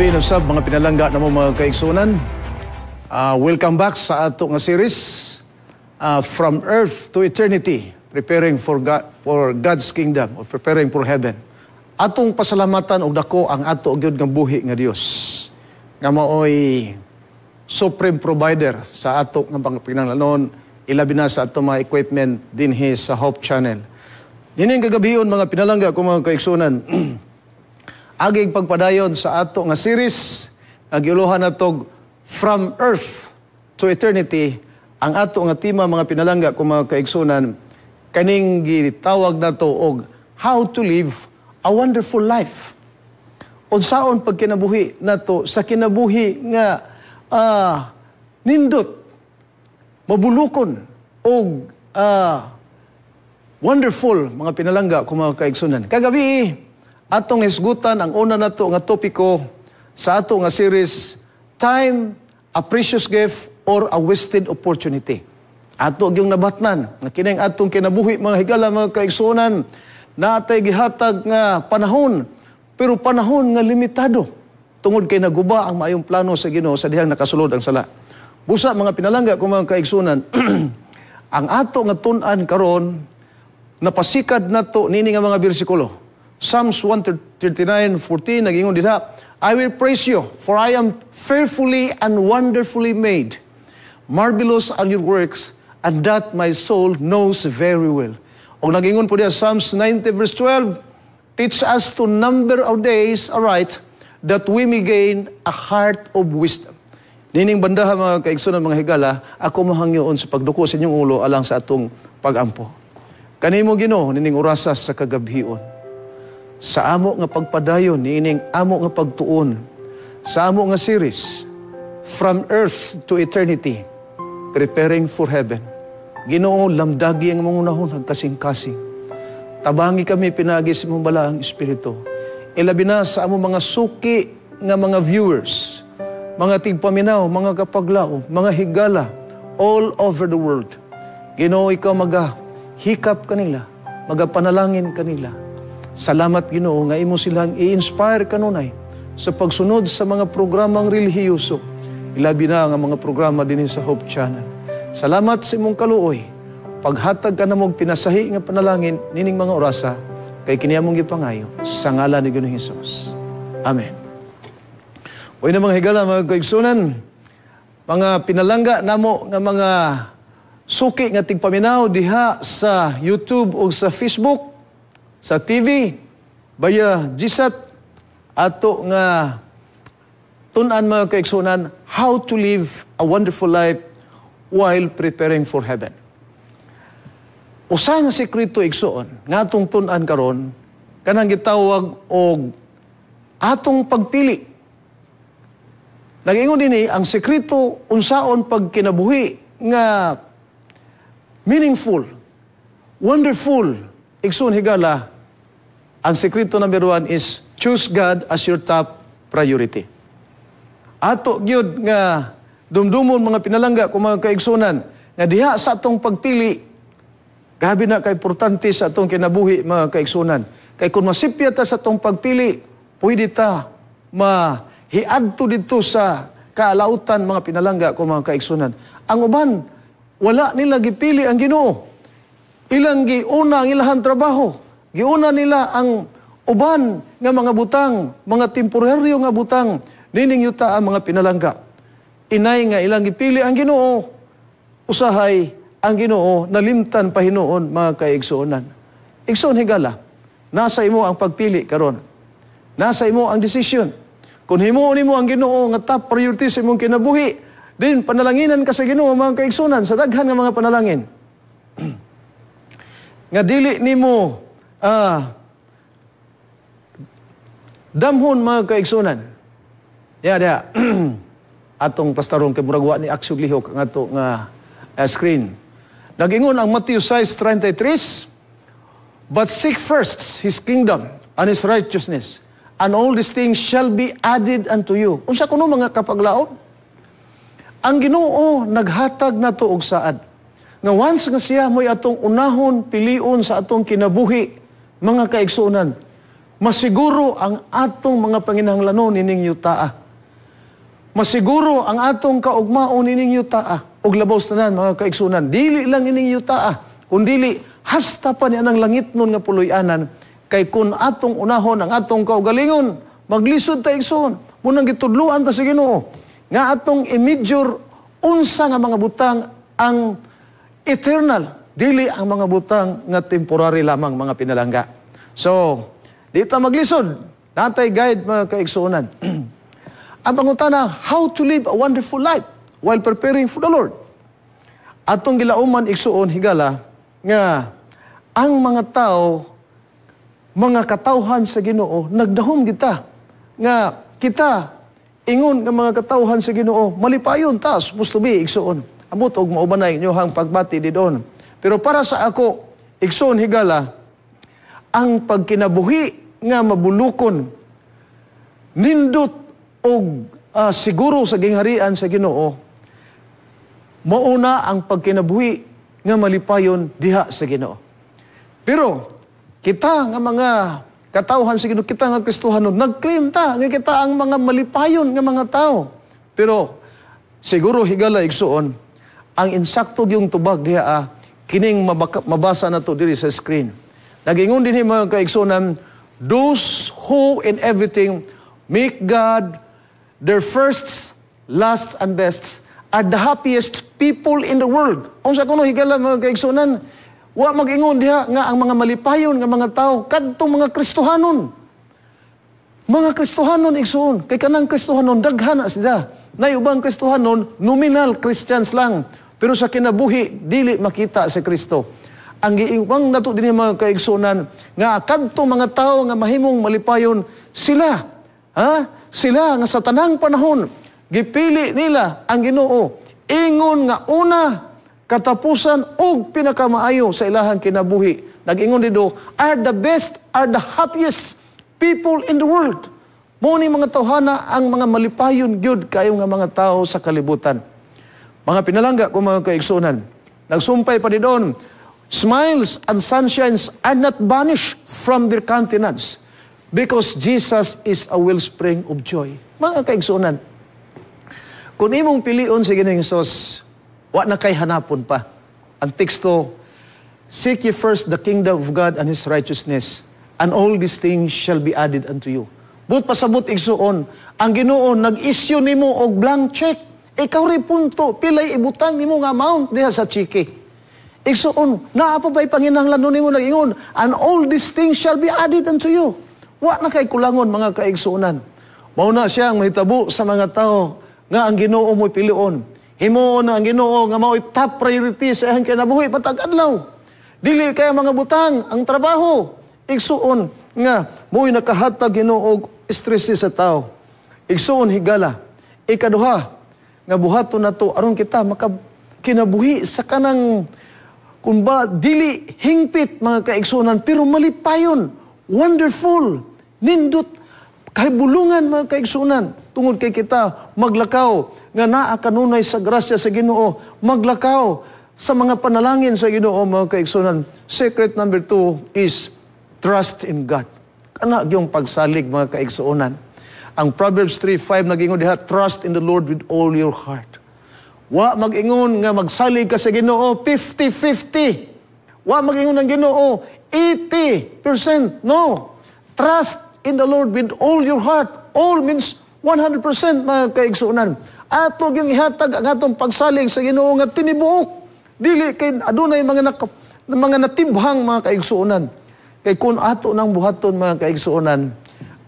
Gabi usab, mga pinalangga namo, mga kaigsunan. Welcome back sa ato nga series, From Earth to Eternity, preparing for God, for God's kingdom or preparing for heaven. Atong pasalamatan og dako ang ato gyud nga buhi nga Dios nga maoy supreme provider sa ato nga mga pinanglanon, ilabi na sa ato mga equipment dinhi sa Hope Channel. Nining kagabion, mga pinalangga ko mga kaigsunan, agig pagpadayon sa ato nga series nga giuluhan natog From Earth to Eternity. Ang ato nga tema, mga pinalangga ko mga kaigsunan, kaning gitawag nato og how to live a wonderful life. Unsaon pagkinabuhi nato sa kinabuhi nga nindot, mabulukon og wonderful, mga pinalangga ko mga kaigsunan. Kagabi, atong hisgutan ang una nato nga topiko sa ato nga series, Time, a Precious Gift or a Wasted Opportunity. Ato gyung nabatnan nga kining atong kinabuhi, mga higala, mga kaigsunan, naatay gihatag nga panahon, pero panahon nga limitado tungod kay naguba ang maayong plano sa Ginoo sa dihang nakasulod ang sala. Busa, mga pinalangga ko mga kaigsunan, ang ato nga tun-an karon, napasikad nato nini nga mga bersikulo. Psalms 139:14, nagingon diha, "I will praise you, for I am fearfully and wonderfully made. Marvelous are your works, and that my soul knows very well." O nagingon po diha Psalms 90 verse 12, "Teach us to number our days aright, that we may gain a heart of wisdom." Nining bandaha, mga kaigsunan, mga higala, ako mahangyoon sa pagduko sa inyong ulo alang sa atong pagampo. Kanimo, Ginoo, nining orasa sa kagabhion. Sa amo nga pagpadayon niining amo nga pagtuon sa amo nga series, From Earth to Eternity, Preparing for Heaven. Ginoo, lamdagi ang among hunahuna, kasing-kasing. Tabangi kami pinaagi sa imong balaang espiritu. Ilabi na sa among mga suki nga mga viewers, mga tigpaminaw, mga kapaglaom, mga higala, all over the world. Ginoo, ikaw maga hikap kanila, magapanalangin kanila. Salamat, Ginoo, nga imo silang i-inspire kanunay sa pagsunod sa mga programang relihiyoso. Ilabi na ang mga programa din sa Hope Channel. Salamat sa imong kaluoy. Paghatag ka namog pinasahi nga panalangin nining mga orasa, kay kini among gipangayo sa ngalan ni Ginoong Hesus. Amen. Uy na, mga higala, mga kaigsunan, mga pinalangga namo nga mga suki nga tigpaminaw diha sa YouTube o sa Facebook, sa TV, via GSAT, ato nga tun-an, mga kaigsunan, how to live a wonderful life while preparing for heaven. Usa nga sekreto, igsuon, nga atong tun-an karon, kanang gitawag og atong pagpili. Nagingon dinhi ang sekreto unsaon pagkinabuhi nga meaningful, wonderful, igsuon, higala, ang sekreto number one is choose God as your top priority. Ato gyud nga dumdumon, mga pinalangga kung mga kaigsunan, nga diha sa atong pagpili, grabe na ka-importante sa atong kinabuhi, mga kaigsunan. Kay kung masipya ta sa atong pagpili, pwede ta mahiadto dito sa kaalautan, mga pinalangga ko mga kaigsunan. Ang uban, wala nila gipili ang Ginoo. Ilang giuna ang ilahang trabaho. Giuna nila ang uban nga mga butang, mga temporaryo nga butang, nining yuta ang mga pinalangga. Inay nga ilang gipili ang Ginoo, usahay ang Ginoo nalimtan pahinuon, mga kaigsuonan. Igsoon, higala, nasa imo ang pagpili karon. Nasa imo ang desisyon. Kung himuon nimo ang Ginoo nga top priority sa imong kinabuhi, din panalanginan ka sa Ginoo, mga kaigsuonan, sa daghan nga mga panalangin nga dili nimo damhon, mga kaigsunan. Ya diha. Atong pastarong kay murag wa ni aksyon lihok ang ato nga screen. Nagingon ang Matthew 6:33, "But seek first his kingdom and his righteousness, and all these things shall be added unto you." Unsa kuno, mga kapaglaom? Ang Ginoo naghatag nato og saad. Nga once nga siya mo'y atong unahon pilion sa atong kinabuhi, mga kaigsuonan, Masiguro ang atong mga panginahanglanon nining yutaa. Masiguro ang atong kaugmaon nining yutaa. Ug labaw sa tanan, mga kaigsunan, dili lang ining yutaa, kundili hasta pa ni anang langit nun nga puloy-anan, kay kun atong unahon ang atong kaugalingon, maglisod ta, igsoon. Munang gitudluan ta sa Ginoo nga atong i-measure unsa nga mga butang ang eternal, dili ang mga butang nga temporary lamang, mga pinalangga. So, di ta maglisod. Naa tay guide, mga kaigsuonan. Ang pangutana, how to live a wonderful life while preparing for the Lord. Atong gilauman, igsuon, higala, nga ang mga tao, mga katawhan sa Ginoo, nagdahom kita nga kita ingon nga mga katawhan sa Ginoo, malipayon ta, supposed to be, igsuon. Amot og mauban na inyohang pagbati didon. Pero para sa ako, igsuon, higala, ang pagkinabuhi nga mabulukon, nindot og siguro sa gingharian sa Ginoo, mauna ang pagkinabuhi nga malipayon diha sa Ginoo. Pero kita nga mga katawhan sa Ginoo, kita nga Kristohanon, nag-claim ta nga kita ang mga malipayon nga mga tao. Pero siguro, higala, igsuon, ang insakto yung tubag diha kining mabasa na to diri sa screen. Nagingon din mga kaigsuonan, "Those who in everything make God their first, last, and best are the happiest people in the world." Unsa kuno, higala, mga kaigsuonan, wa mag-ingon diha nga ang mga malipayon nga mga tao kadtong mga Kristohanon. Mga Kristohanon, igsuon, kay kanang Kristohanon daghan na sila. Nay ubang Kristohanon, nominal Christians lang. Pero sa kinabuhi dili makita si Kristo. Ang giingwang nato dinhi, mga kaigsuonan, nga kadtong mga tao nga mahimong malipayon sila. Ha? Sila nga sa tanang panahon gipili nila ang Ginoo ingon nga una, katapusan ug pinakamaayo sa ilahang kinabuhi. Nag-ingon dito, are the best, are the happiest people in the world. Mao ni mga tawhana ang mga malipayon gyud kayo nga mga tao sa kalibutan. Mga pinalangga ko, mga kaigsunan, nagsumpay pa didon, "Smiles and sunshines are not banished from their countenance because Jesus is a wellspring of joy." Mga kaigsunan, kung imong pilion si Ginoong Hesus, wa na kay hanapon pa. Ang teksto, "Seek ye first the kingdom of God and His righteousness, and all these things shall be added unto you." But pasabot, igsuon, ang Ginoo nag-issue nimo og blank check. Ikaw rin punto, pilay ibutang nimo nga amount diha sa cheke. Igsuon, naa pa ba'y panginahanglan nimo? Nag-ingon, "And all these things shall be added unto you." Wa na kay kulangon, mga kaigsuonan. Mao na siya ang mahitabo sa mga tao nga ang Ginoo mo'y pilion. Himuon na ang Ginoo nga mao'y top priority sa iyang kinabuhi patag adlaw. Dili kaya mga butang, ang trabaho, igsuon, nga mo'y nakahatag Ginoo og stress sa tao. Igsuon, higala, ikaduha nga buhaton nato aron kita maka kinabuhi sa kanang kumba dili hingpit, mga kaigsuonan, pero malipayon, wonderful, nindot kay bulungan, mga kaigsuonan, tungod kay kita maglakaw nga naa kanunay sa grasya sa Ginoo, maglakaw sa mga panalangin sa Ginoo, mga kaigsuonan. Secret number 2 is trust in God. Kana yung pagsalig, mga kaigsuonan. Ang Proverbs 3:5 nagingon diha, "Trust in the Lord with all your heart." Wa mag-ingon nga magsalig ka sa Ginoo 50-50. Wa mag-ingon ang Ginoo 80%. No. Trust in the Lord with all your heart. All means 100%, mga kaigsuonan. Ato yung ihatag ang atong pagsalig sa Ginoo nga tinibuok. Dili kay adunay mga natibhang, mga kaigsuonan. Kay kung ato nang buhaton, mga kaigsuonan,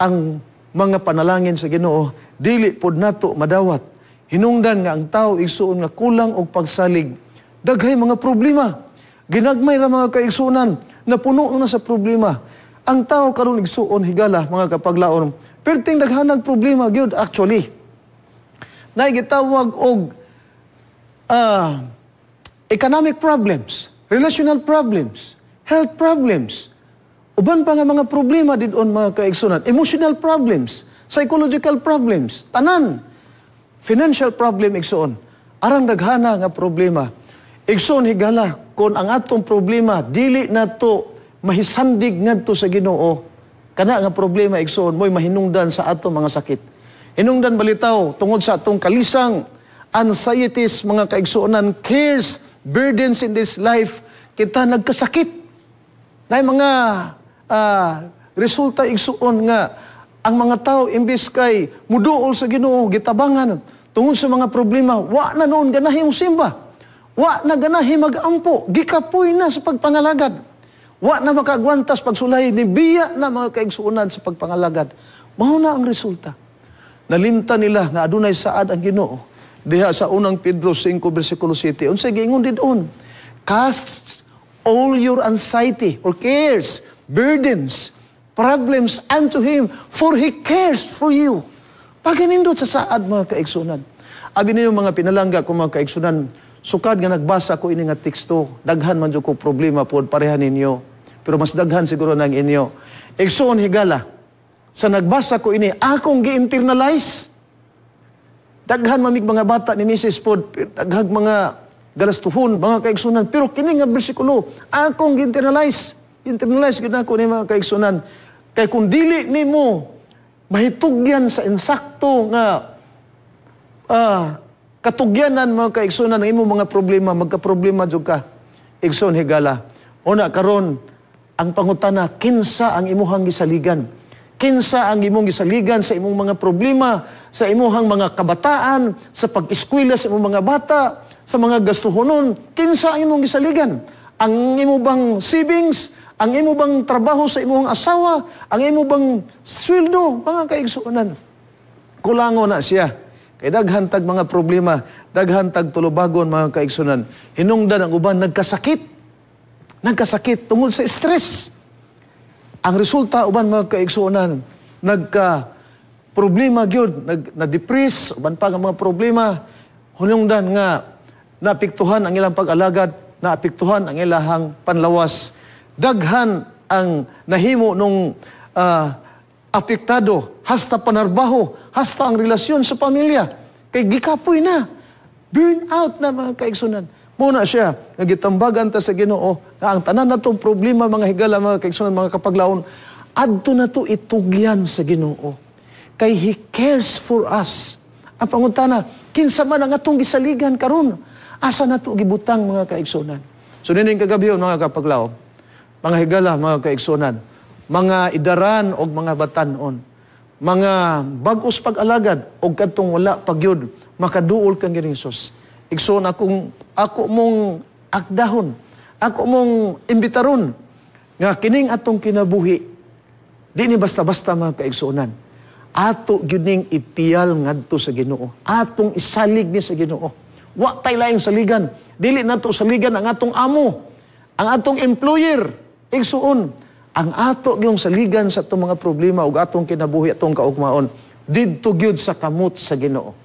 ang mga panalangin sa Ginoo, dili pod nato madawat. Hinungdan nga ang tao, igsuon, nga kulang og pagsalig, daghay mga problema. Ginagmay ra, mga kaigsuonan, napuno na sa problema. Ang tao karon, igsuon, higala, mga kapaglaon, perting daghanag problema gyud actually. Nay gitawag og economic problems, relational problems, health problems, uban pa nga mga problema didon, mga kaigsunan, emotional problems, psychological problems, tanan, financial problem, igsuon. Arang daghana nga problema. Igsuon, higala, kung ang atong problema dili nato mahisandig ngadto sa Ginoo, Kana nga problema, igsoon, mo'y mahinungdan sa ato mga sakit. Hinungdan balitaw tungod sa atong kalisang, anxieties, mga kaigsuonan, cares, burdens in this life, kita nagkasakit. Na mga resulta, igsuon, nga ang mga tao, imbis kay muduol sa Ginoo, gitabangan tungod sa mga problema, wa na noon ganahi mosimba. Wa na ganahi magampo, gikapoy na sa pagpangalagad. Wa na makagwantas pagsulay, nibiya na, mga kaigsuonan, sa pagpangalagad. Mao na ang resulta. Nalimtan nila nga adunay saad ang Ginoo. Diha sa Unang Pedro 5 versikulo 7, unsay giingon didon? "Cast all your anxiety or cares, burdens, problems unto Him, for He cares for you." Paganindot sa saad, mga kaigsunan. Abi ninyo, mga pinalangga ko, mga kaigsunan, sukad nga nagbasa ko ini nga teksto, daghan man jud ko problema pod, pareha ninyo. Pero mas daghan siguro nang inyo. Igsoon, higala, sa nagbasa ko ini, akong gi-internalize. Daghan mamig mga bata ni Mrs. Pod, daghang mga galastuhon, mga kaigsunan. Pero kini nga bersikulo, akong gi-internalize. Internalize gyud nako ni, mga kaigsunan. Kay kung dili nimo mahitugyan sa insakto nga katugyanan, mga kaigsunan, ang imong mga problema, magka-problema jud ka. Igsoon, higala. Una karon, ang pangutana, kinsa ang imuhang gisaligan? Kinsa ang imong gisaligan sa imong mga problema, sa imuhang mga kabataan, sa pag-eskwela sa imong mga bata, sa mga gastuhonon? Kinsa ang imong gisaligan? Ang imo bang savings? Ang imo bang trabaho sa imong asawa? Ang imo bang sweldo? Mga kaigsuonan, kulango na siya. Kay daghan tag mga problema, daghan tag tulubagon, mga kaigsuonan. Hinungdan ang uban nagkasakit. Nagkasakit tungod sa stress. Ang resulta, uban, mga kaigsuonan, nagka problema gyud, na-depress, uban pa ang mga problema, hunungdan nga naapektuhan ang ilang pag-alagad, naapektuhan ang ilahang panlawas. Daghan ang nahimo nung apektado, hasta panarbaho, hasta ang relasyon sa pamilya. Kay gikapoy na. Burn out na, mga kaigsunan. Muna siya, nga gitambagan ta sa Ginoo, nga ang tanan natong problema, mga higala, mga kaigsunan, mga kapaglaon, adto na to itugyan sa Ginoo. Kay He cares for us. Ang pangutana, kinsa man ang atong gisaligan karon? Asa na to gibutang, mga kaigsunan? So nining kagabi, mga kapaglaon, mga higala, mga kaigsunan, mga idaran og mga batanon, mga bag-os pag-alagad og kadtong wala pagyud makaduol kang Ginoong Hesus. Igsoon, akong ako mong akdahon, ako mong imbitaron nga kining atong kinabuhi di ni basta-basta, mga kaigsuonan. Ato gyud ning ipiyal ngadto sa Ginoo. Atong isalig ni sa Ginoo. Wa tay laing saligan. Dili nato saligan ang atong amo, ang atong employer. Igsuon, ang ato gyung saligan sa atong mga problema ug atong kinabuhi, atong kaugmaon, didto gyud sa kamot sa Ginoo.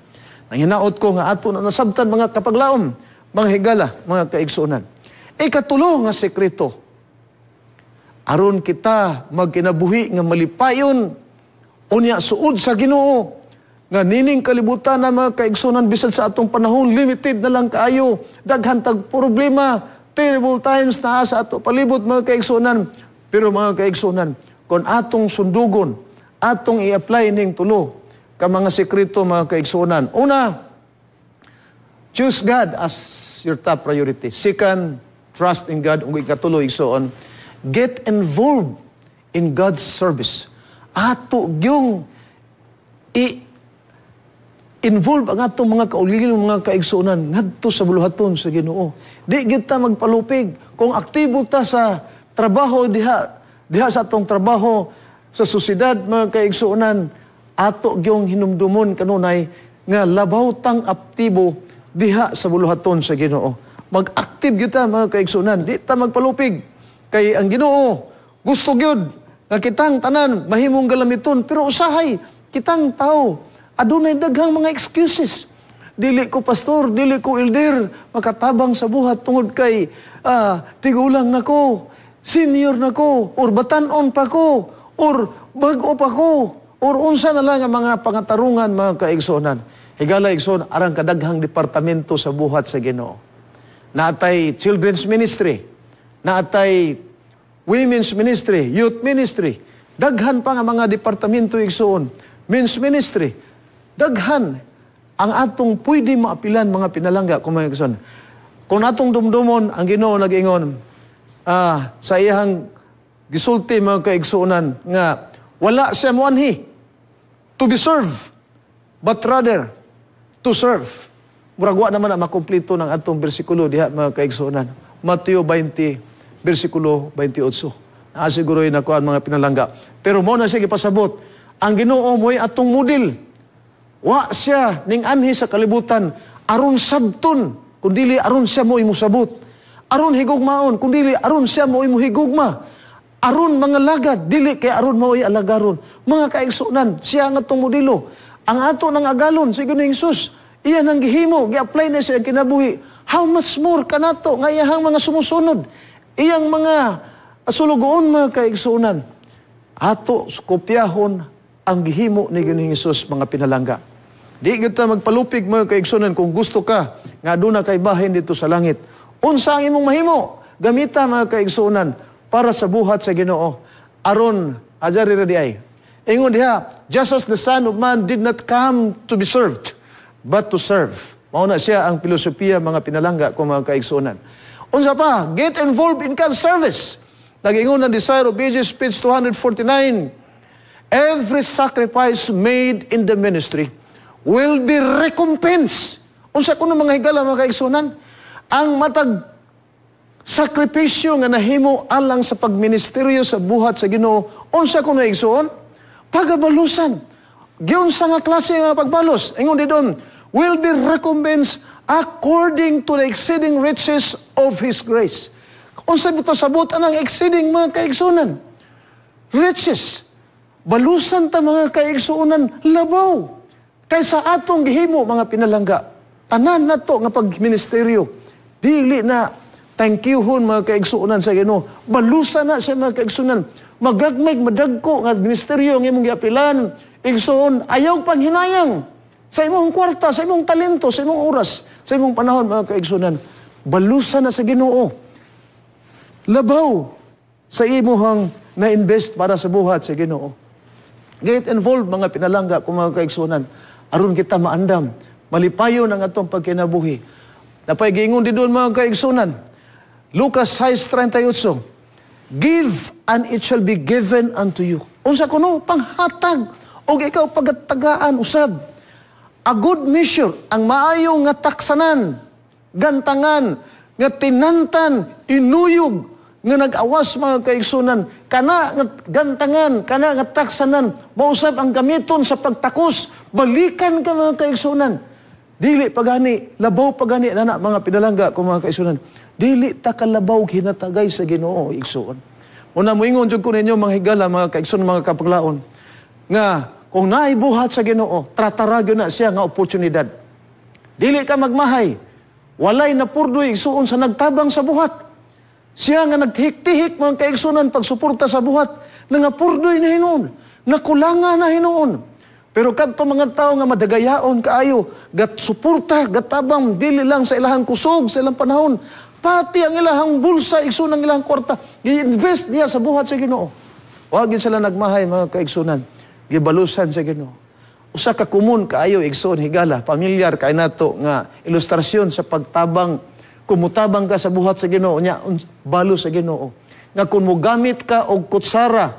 Nang hinaot ko nga ato na nasabtan, mga kapaglaom, mga higala, mga kaigsuonan. Ikatulo nga sekreto, aron kita magkinabuhi nga malipayon, unya suod sa Ginoo, nga nining kalibutan na, mga kaigsunan, bisan sa atong panahon, limited na lang kaayo, daghan tag problema, terrible times naa sa ato palibot, mga kaigsunan. Pero mga kaigsunan, kung atong sundugon, atong i-apply ning tulo ka mga sekreto, mga kaigsunan. Una, choose God as your top priority. Second, trust in God. Ug ikatulo, igsoon, get involved in God's service. Ato gyung i involve ang atong mga kaugalingon, mga kaigsuonan, ngadto sa buluhaton sa Ginoo. Di gyud ta magpalupig kung aktibo ta sa trabaho diha diha sa atong trabaho sa sosyedad, mga kaigsuonan, ato gyung hinumdumon kanunay nga labaw tang aktibo diha sa buluhaton sa Ginoo. Mag-active gyud ta, mga kaigsuonan, di ta magpalupig kay ang Ginoo gusto gyud nga kitang tanan mahimong galamiton, pero usahay kitang tao adunay daghang mga excuses. "Dili ko pastor, dili ko elder, makatabang sa buhat tungod kay tigulang na ko, senior na ko, or batanon pa ko, or bag-o pa ko," or unsa na lang ang mga pangatarungan, mga kaigsuonan. Higala, igsoon, arang kadaghang departamento sa buhat sa Ginoo. Naatay children's ministry, naatay women's ministry, youth ministry, Daghan pa nga mga departamento, igsuon. Men's ministry. Daghan ang atong pwede maapilan, mga pinalangga kung mga igsuon. Kung atong dumdumon, ang Ginoo nag-ingon sa iyang gisulti, mga kaigsuonan, nga wala siya muanhi to be served, but rather to serve. Murag wa naman na makumplito ng atong bersikulo diha, mga kaigsuonan. Mateo 20, bersikulo 28. Naa siguro na kuan, mga pinalangga. Pero mao na siya gipasabot. Ang Ginoo mo'y atong model. Wa siya ning anhi sa kalibutan aron sabton, kundili aron siya mo'y musabot. Aron higugmaon, kundili aron siya mo'y muhigugma. Aron mga lagad, dili kay aron mao'y alagaron. Mga kaigsunan, siya ang atong modelo. Ang ato ng agalon, si Ginoong Jesus, iyan ang gihimo, gi-apply na siya kinabuhi. How much more kanato nga iyahang mga sumusunod, iyang mga sulugoon, mga kaigsunan? Ato kopyahon ang gihimo ni Ginoong Jesus, mga pinalangga. Di kita magpalupig, mga kaigsunan, kung gusto ka nga aduna kay bahin dito sa langit. Unsa ang imong mahimo? Gamita, mga kaigsunan, para sa buhat sa Ginoo. Aron ajari ra di ay. Ingon diha, "Just as the Son of Man did not come to be served, but to serve." Mao na siya ang filosofiya, mga pinalangga kung mga kaigsunan. Unsa pa? Get involved in God's service. Nag-ingon ang Desire of Ages, page 249. "Every sacrifice made in the ministry will be recompensed." Unsa kuno, mga higala, mga kaigsunan? Ang matag sakripisyo nga nahimo alang sa pagministeryo sa buhat sa Ginoo, unsa kuno, igsuon? Pagabalusan. Giunsa nga klase nga pagbalos? Ingon di doon, "will be recompensed according to the exceeding riches of His grace." Unsa pasabot anang exceeding, mga kaigsunan? Riches. Balusan ta, mga kaigsuonan, labaw kaysa atong gihimo, mga pinalangga. Tanan nato nga pagministeryo, dili na thank youhon, mga kaigsuonan, sa Ginoo. Balusan na siya, mga kaigsuonan. Magagmay, madagko nga ministeryo ang imong giapilan. Igsuon, ayaw panghinayang sa imong kwarta, sa imong talento, sa imong oras, sa imong panahon, mga kaigsuonan. Balusan na sa Ginoo. Labaw sa imuhang na-invest para sa buhat sa Ginoo. Get involved, mga pinalangga kung mga kaigsunan. Aron kita maandam, malipayon ang atong pagkinabuhi. Napay giingon di doon, mga kaigsunan. Lucas 6:38. "Give and it shall be given unto you." Unsa kuno? Panghatag. Og ikaw pagatagaan usab. "A good measure," ang maayo nga taksanan, gantangan, nga tinantan, inuyog, nga nag-awas, mga kaigsunan, kana nga gantangan, kana nga taksanan, mausab ang gamiton sa pagtakos, balikan ka, mga kaigsunan. Dili pagani, labaw pagani na mga pinalangga ko, mga kaigsunan. Dili ta kalabaw hinatagay sa Ginoo, igsuon. Una moingon jud ko ninyo, mga higala, mga kaigsunan, mga kapaglaon, nga kung naibuhat sa Ginoo, tratara gyud na siya nga oportunidad. Dili ka magmahay. Walay napurdoy, igsuon, sa nagtabang sa buhat. Siya nga nagtihik-tihik, mga kaigsunan, pagsuporta sa buhat, nangapurdoy na hinuon, nakulangan na hinuon. Pero kadto mga tao nga madagayaon kaayo, gat suporta, gatabang, dili lang sa ilahang kusog, sa ilang panahon, pati ang ilahang bulsa, igsuon, ang ilahang kwarta, gi-invest niya sa buhat sa Ginoo. Wa gyud sila nagmahay, mga kaigsunan. Gibalusan sa Ginoo. Usa ka kumun kaayo, igsuon, higala, pamilyar kay nato nga ilustrasyon sa pagtabang. Kumutabang ka sa buhat sa Ginoo nya, balos sa Ginoo. Nga kung mogamit ka og kutsara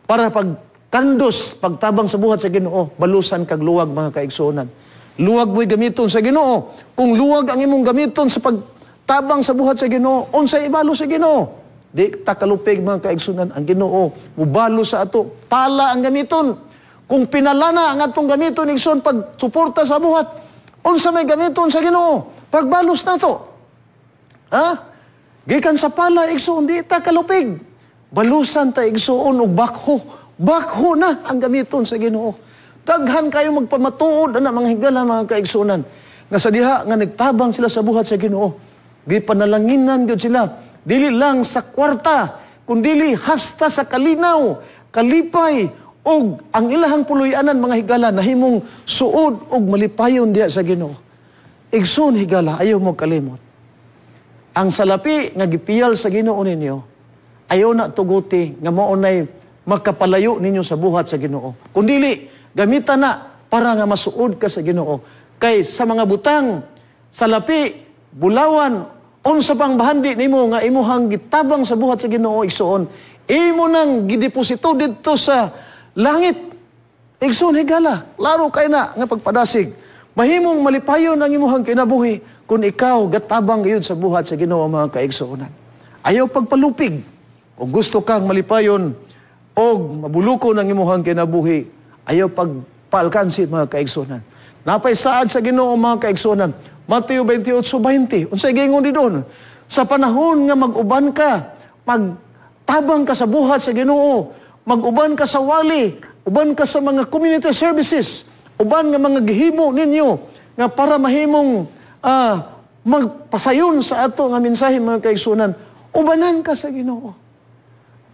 para pag kandos pagtabang sa buhat sa Ginoo, balusan kag luwag, mga kaigsuonan. Luwag mo'y gamiton sa Ginoo. Kung luwag ang imong gamiton sa pagtabang sa buhat sa Ginoo, unsay ibalo sa Ginoo? Di ta kalupig, mga kaigsunan, ang Ginoo mubalo sa ato, pala ang gamiton. Kung pinala na ang atong gamiton, igsoon, pag suporta sa buhat, unsa may gamiton sa Ginoo? Pagbalos nato. Ha? Gikan sa pala, igsoon, di ta kalupig. Balusan ta, igsoon, og bakho. Bakho na ang gamiton sa Ginoo. Daghan kayo magpamatuod ana, mga higala, mga kaigsuonan. Nga sa diha nga nagtabang sila sa buhat sa Ginoo, gipanalanginan gyud sila. Dili lang sa kwarta, kundili hasta sa kalinaw, kalipay, og ang ilahang puloy-anan, mga higala, nahimong suod og malipayon diha sa Ginoo. Igsoon, higala, ayaw mo kalimot. Ang salapi nga gipiyal sa Ginoo ninyo, ayaw na tuguti nga mao nay Makapalayo ninyo sa buhat sa Ginoo. Kung dili, gamitan na para nga masuod ka sa Ginoo. Kay sa mga butang, salapi, bulawan, unsa pang bahandi nimo nga imuhang gitabang sa buhat sa Ginoo, igsuon, imo nang gideposito didto sa langit. Igsuon higala, klaro kay na nga pagpadasig. Mahimong malipayon ang imuhang kinabuhi kung ikaw gatabang gayud sa buhat sa Ginoo, mga kaigsuonan. Ayaw pagpalupig. Kung gusto kang malipayon og mabulukon ang imuhang kinabuhi, ayaw pagpaalkansi, mga kaigsuonan. Napay saad sa Ginoo, mga kaigsuonan. Mateo 28:20. Unsay giingon didon? Sa panahon nga mag-uban ka, magtabang ka sa buhat sa Ginoo, mag-uban ka sa wali, uban ka sa mga community services, uban nga mga gihimo ninyo nga para mahimong magpasayon sa ato nga mensahe, mga kaigsuonan, ubanan ka sa Ginoo.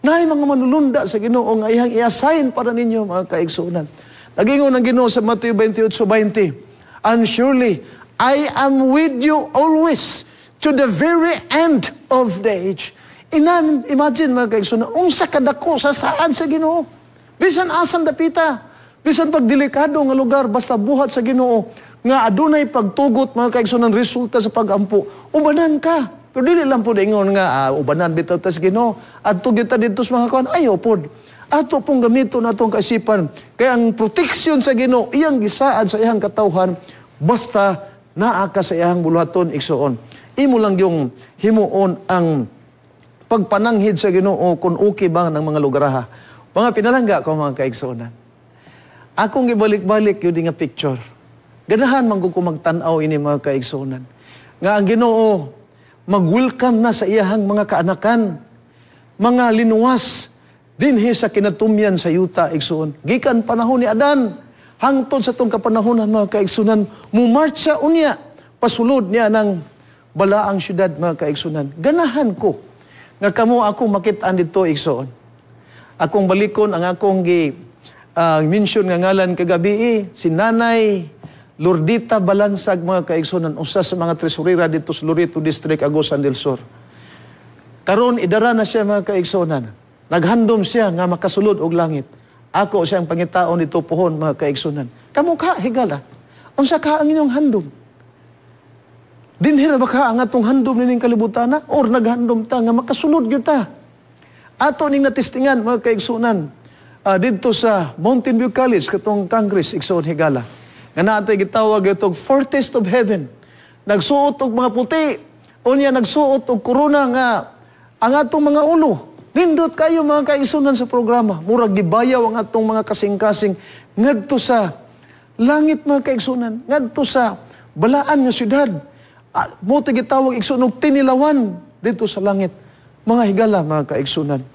Naay mga manulunda sa Ginoo nga iyang i-assign para ninyo, mga kaigsuonan. Nagingon ang Ginoo sa Mateo 28:20, "And surely I am with you always to the very end of the age." Imagine, mga kaigsuonan, unsa kadako sa saad sa Ginoo. Bisan asang dapita, bisan pagdelikado nga lugar, basta buhat sa Ginoo nga adunay pagtugot, mga kaigsuonan, resulta sa pagampo, ubanan ka. Pero dili lang po ingon nga ubanan bitaw ta sa Ginoo, adto gyud ta didto sa mga kuan, ayaw pod. Ato pong gamiton atong kaisipan kay ang proteksyon sa Ginoo iyang gisaad sa iyang katawhan basta naa ka sa iyang buluhaton, igsuon. Imo lang yung himuon ang pagpananghid sa Ginoo kung okay ba ng mga lugar ha. Mga pinalangga ko, mga kaigsuonan. Akong gibalik-balik yun nga picture. Ganahan man ko magtan-aw ini, mga kaigsuonan. Nga ang Ginoo mag-welcome na sa iyahang mga kaanakan, mga linuwas dinhi sa kinatumyan sa yuta, igsuon. Gikan panahon ni Adan hangtod sa tong kapanahonan, mga kaigsunan, mumartsa unya pasulod niya ng balaang syudad, mga kaigsunan. Ganahan ko nga kamo akong makit-an dito, igsuon. Akong balikon ang akong gi mention nga ngalan kagabi, si Nanay Lordita Balansag, mga kaigsunan, usa sa mga tresurera dito sa Loreto District, Agusan del Sur. Karon idara na siya, mga kaigsunan. Naghandom siya nga makasulod og langit. Ako siyang pangitaon dito pohon, mga kaigsunan. Kamo ka, higala. Unsa ka ang inyong handom? Dinhi ra ba ka ang atong handom nining kalibutan or naghandom ta nga makasulod gyud ta? Ato ning natestingan, mga kaigsunan, didto sa Mountain View College katong Congress, igsuon higala. Nga naatay gitawag itog Foretaste of Heaven. Nagsuot og mga puti, unya nagsuot og korona nga ang atong mga ulo. Nindot kayo, mga kaigsunan, sa programa. Murag gibayaw ang atong mga kasing-kasing ngadto sa langit, mga kaigsunan, ngadto sa balaan nga syudad. Mo gitawag, igsuon, og tinilawan dito sa langit. Mga higala, mga kaigsunan,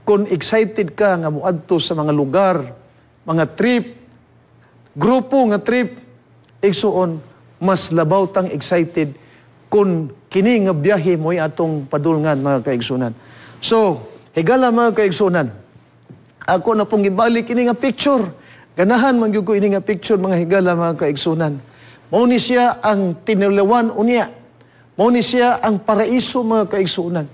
kung excited ka nga moadto sa mga lugar, mga trip, grupo nga trip, igsuon, mas labaw tang excited kung kini nga biyahe mo'y atong padulngan, mga kaigsunan. So, higala, mga kaigsunan, ako na pong gibalik ini nga picture. Ganahan man gyud ko ini nga picture, mga higala, mga kaigsunan. Mao ni siya ang tinilawan unya. Mao ni siya ang paraiso, mga kaigsunan.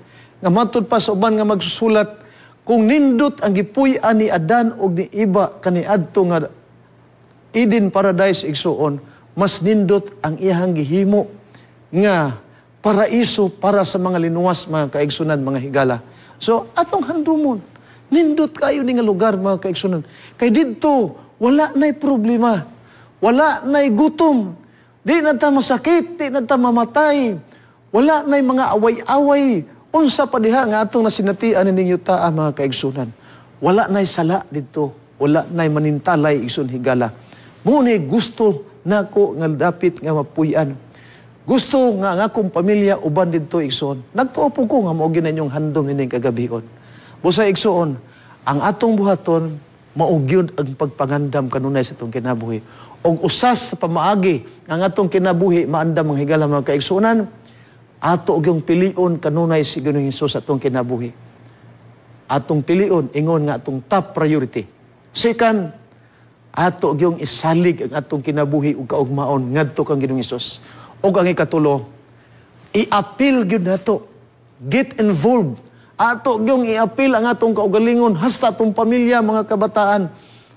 Nga matud pa sa uban nga magsusulat, kung nindot ang gipuy-an ni Adan og ni Eva kaniadto nga Eden Paradise, igsuon, mas nindot ang iyang gihimo nga paraiso para sa mga linuwas, mga kaigsunan, mga higala. So, atong handumon, nindot kayo ni nga lugar, mga kaigsunan. Kay didto, wala na'y problema. Wala na'y gutom. Di na ta masakit, di na ta mamatay. Wala na'y mga away-away. Unsa pa diha nga atong nasinatian nininyo taa, mga kaigsunan. Wala na'y sala didto. Wala na'y manintalay, igsoon higala. Mao ni gusto nako nga dapit nga mapuy-an. Gusto nga ang akong pamilya uban didto, igsoon. Nagtuo po ko nga mao gyud inyong handom nining kagabion. Busa, igsoon, ang atong buhaton mao gyud ang pagpangandam kanunay sa atong kinabuhi. Og usas sa pamaagi nga ang atong kinabuhi maandam, ang higala, mga kaigsuonan, ato gyung pilion kanunay si Ginoong Hesus sa atong kinabuhi. Atong pilion ingon nga atong top priority. Second, ato gyung isalig ang atong kinabuhi ug kaugmaon ngadto kang Ginoong Hesus. Ug ang ikatulo, i-appeal gyud nato. Get involved Ato gyung iapil ang atong kaugalingon hasta atong pamilya, mga kabataan,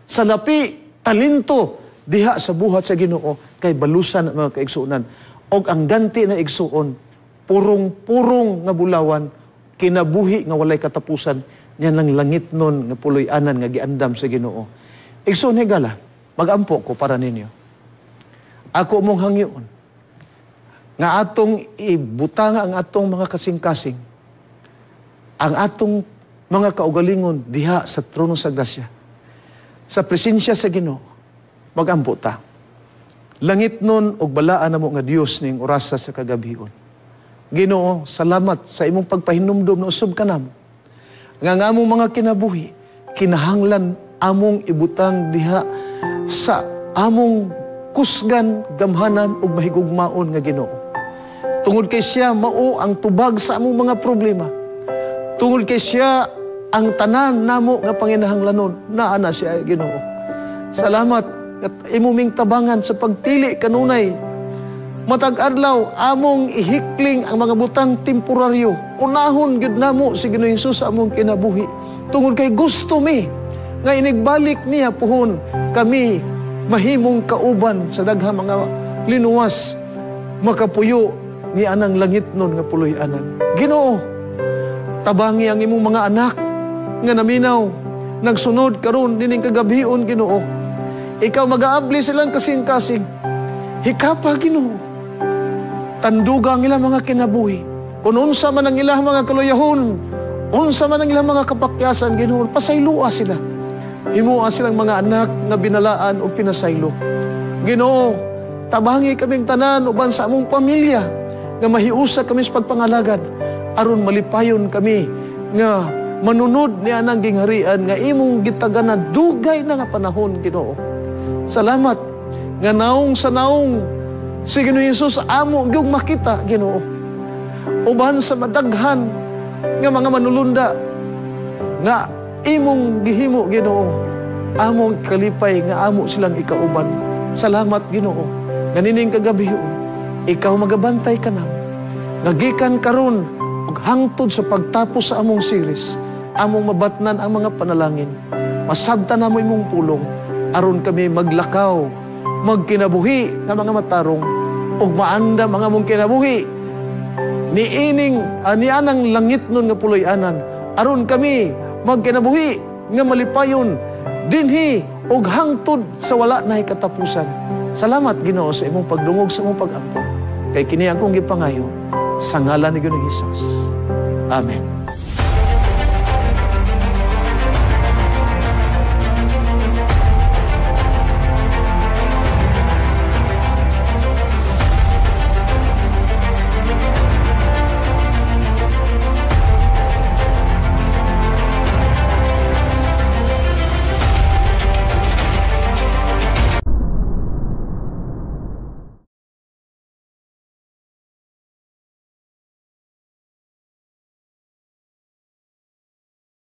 sa lapi talento diha sa buhat sa Ginoo, kay balusan, mga kaigsuonan. Og ang ganti na, igsuon, purong-purong nga bulawan, kinabuhi nga walay katapusan niya lang langit nun nga puloy-anan nga giandam sa Ginoo. Igsuon, higala, magampo ko para ninyo. Ako mong hangyoon nga atong ibutanga ang atong mga kasing-kasing, ang atong mga kaugalingon diha sa trono sa grasya, sa presensya sa Ginoo. Magampo ta. Langit nun og balaan namo nga Dios, ning orasa sa kagabion, Ginoo, salamat sa imong pagpahinumdom na usab kanamo nga ang among mga kinabuhi kinahanglan among ibutang diha sa among kusgan, gamhanan ug mahigugmaon nga Ginoo. Tungod kay siya mao ang tubag sa among mga problema. Tungod kay siya ang tanan namo nga panginahanglanon, naa na siya, Ginoo. Salamat at imo ming tabangan sa pagpili kanunay. Matag adlaw among ihikling ang mga butang temporaryo. Unahon gyud namo si Ginoo Hesus sa among kinabuhi. Tungod kay gusto mi nga inigbalik niya puhon kami mahimong kauban sa daghang mga linuwas, makapuyo ni anang langit nun nga puloy-anan. Ginoo, tabangi ang imong mga anak nga naminaw, nagsunod karon nining kagabion, Ginoo. Ikaw magaabli silang kasing-kasing. Hikapa, Ginoo. Tanduga ang ilang mga kinabuhi. Kung unsa man ang ilang mga kaluyahon, unsa man ang ilang mga kapakyasan, Ginoo, pasayloa sila. Himua silang mga anak nga binalaan o pinasaylo. Ginoo, tabangi kaming tanan uban sa among pamilya nga mahiusa kami sa pagpangalagad aron malipayon kami nga manunod ni anang gingharian nga imong gitagana dugay na nga panahon, Ginoo. Salamat nga naong sa naong si Ginoo Hesus amo gyud makita, Ginoo. Uban sa madaghan nga mga manulunda nga imong gihimo, Ginoo, among kalipay nga amo silang ikauban. Salamat, Ginoo, nga nining kagabion ikaw magabantay kanamo. Nga gikan karon ug hangtod sa pagtapos sa among series, among mabatnan ang mga panalangin. Masabtan namo imong pulong aron kami maglakaw, magkinabuhi nga mga matarong ug maandam ang among kinabuhi niining nianang langit nun nga puloy-anan, aron kami magkinabuhi nga malipayon dinhi ug hangtod sa wala nay katapusan. Salamat, Ginoo, sa imong pagdungog sa imong pag-ampo. Kay kini akong gipangayo sa ngalan ni Ginoong Hesus. Amen.